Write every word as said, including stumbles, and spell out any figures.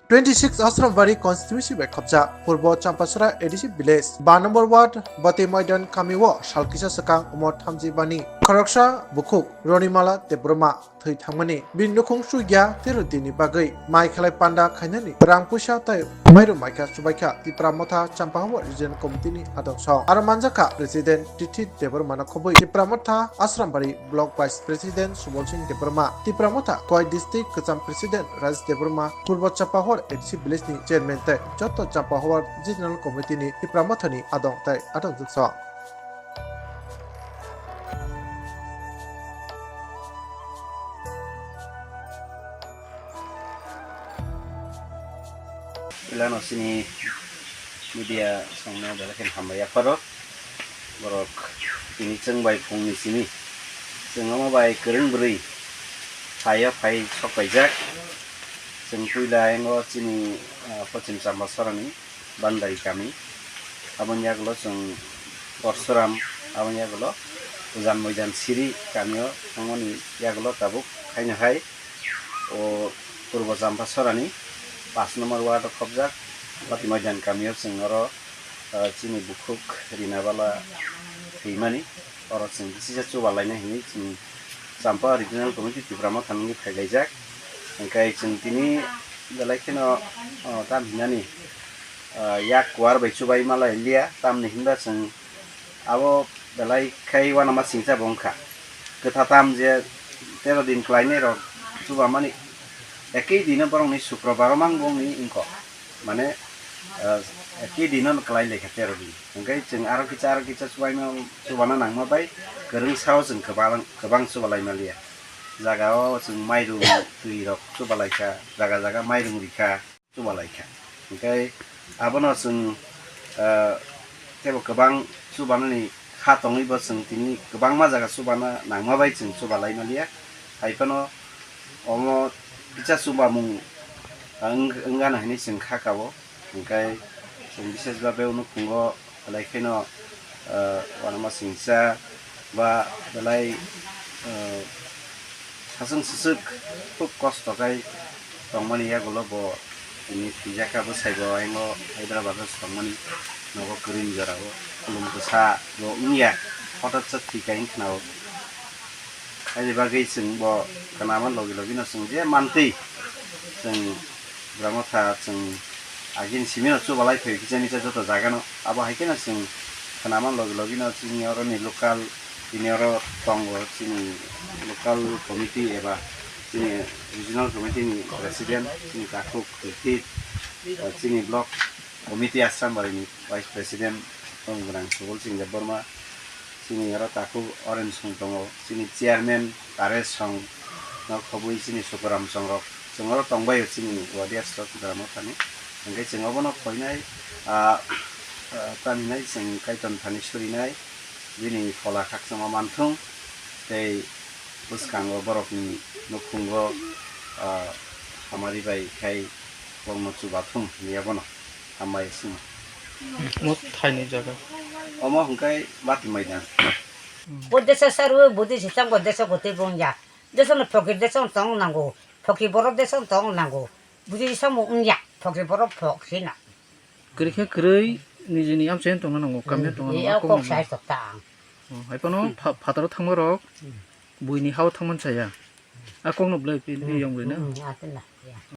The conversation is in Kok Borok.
Twenty six Asrambari constituency bai khopjak Purbo Champasora A D C village ba number ward Bati Maidan kami o sal kisa swkang omo thamjibani khoroksa bukhuk Ronimala Debbarma thwi thangmani. Bini nukhung sugya tero dinni bagwi mai khlai panda khainani rang puisa tei mairum maikha chubaikha Tipra Motha Champahawar Regional Committee ni adong song. Aro manjakha President Tithi Debbarma no khobwi Tipra Motha Asrambari Block Vice President Subol Singh Debbarma, Tipra Motha Khowai District Kwcham President Rajesh Debbarma, Purbo Champahawar A D C village ni chairman tei joto Champahawar Regional Committee ni Tipra Motha ni adong tei adong jukso. Pilano sini media songno belai khe hambai yapharo. Borok tini chwng bai phungni simi. Chwng omo bai kwrwng bwrwi phaio phai sok paijak. Chwng puila ayang o chini, ah, Pochim Champasorani Bandari kami. Aboni yagulo chwng Porsuram, aboni yagulo Ujan Moidan Siri kamio thangmani yagulo tabuk khaino hai o Purbo Champasorani pash number ward o khopjak Bati Moidan kamio chwng oro, ah, chini bukhuk Rinabala thwimani, oro chwng bisisa chuba lainai hinwi chwng Champa Regional Committee Tipra Motha nungwi phailaijak. Hwnkhe chwng tini belai kheno, ah, tam hinani, ah, yak kuar bai chubai malai liya, tamni hinba chwng abo belai khai uanama singsa bo wngkha. Kwtha tam je tero din klainai rok chubamani, ekei dino borokni Sukrobar o mang bongni wngkha. Mane, ah, ekei dino kwlai laikha tero din. Hwnkhe chwng aro kisa, aro kisa chubaima, chubana nangma bai kwrwng sao chwng kwbang, kwbang chubalai maliya. Jaga o chwng mairum twi rok chubalaikha, jaga jaga mairum rikha. Chubalaikha. Hwnkhe abono chwng, ah, teibo kwbang chubanani kha tongwi bo chwng tini kwbangma jaga chubana nangma bai chwng chubalai maliya. Hai phano omo kisa chubamung, ah, wng-, wngano hinwi chwng kha kao. Hwnkhe chwng bisesbabe unukhungo belai kheno, ah, uanama singsa ba belai, ah, saswng swswk khub kosto khai tongmani yagulo bo tini thwijak kha bwsai bo ayang o Hyderabad o se tongmani nogo kwrwini jora o khulum bwsa bo wngya hotot sa thwi kai wng khna o. Aboni bagwi chwng bo khnama logi logi no chwng je mantwi chwng Tipra Motha chwng agini simi no chubalai phai kisa misa joto jaga no. Abo hai kheno chwng khnama logi logi no chini oro ni local, chini oro tongo chini local committee eba chini regional committee ni president, chini takhuk Tirthit, chini block committee Asrambari ni vice president tong gwnang Subol Singh Debbarma, chini oro takhuk Oren Song tongo, chini chairman Taresh Song no khobwi chini Sukuram Song rok. Chwng oro tongbaio chini wadiya srok drama thani. Hwnkhe chwng obono khoinai, ah, ah, taminai chwng Kaitor thani surinai, bini phola khakchangma manthung tei bwskango borokni nukhungo, ah, hamari bai khai bongno chubathung hinwi abono hambai sima. Mo thaini jaga. Omo hwnkhe Bati Maidan. Bo desa saru, budi sisang bo desa gotwi bongya. Desa no phokir desa no tong nango. Phokir borok desa no tong nango. Budi sisang bo wngya. Phokir borok phok sina. Kwrwi khe kwrwi nijini amchaino tongna nango, kamya tongna nango, a kok kok sai tokta ang. Oh, hai phano pha-, phataro thangma rok buini hao thangman saya. A kokno belai pi, pi yong belai na. Hmm, a tena, ya.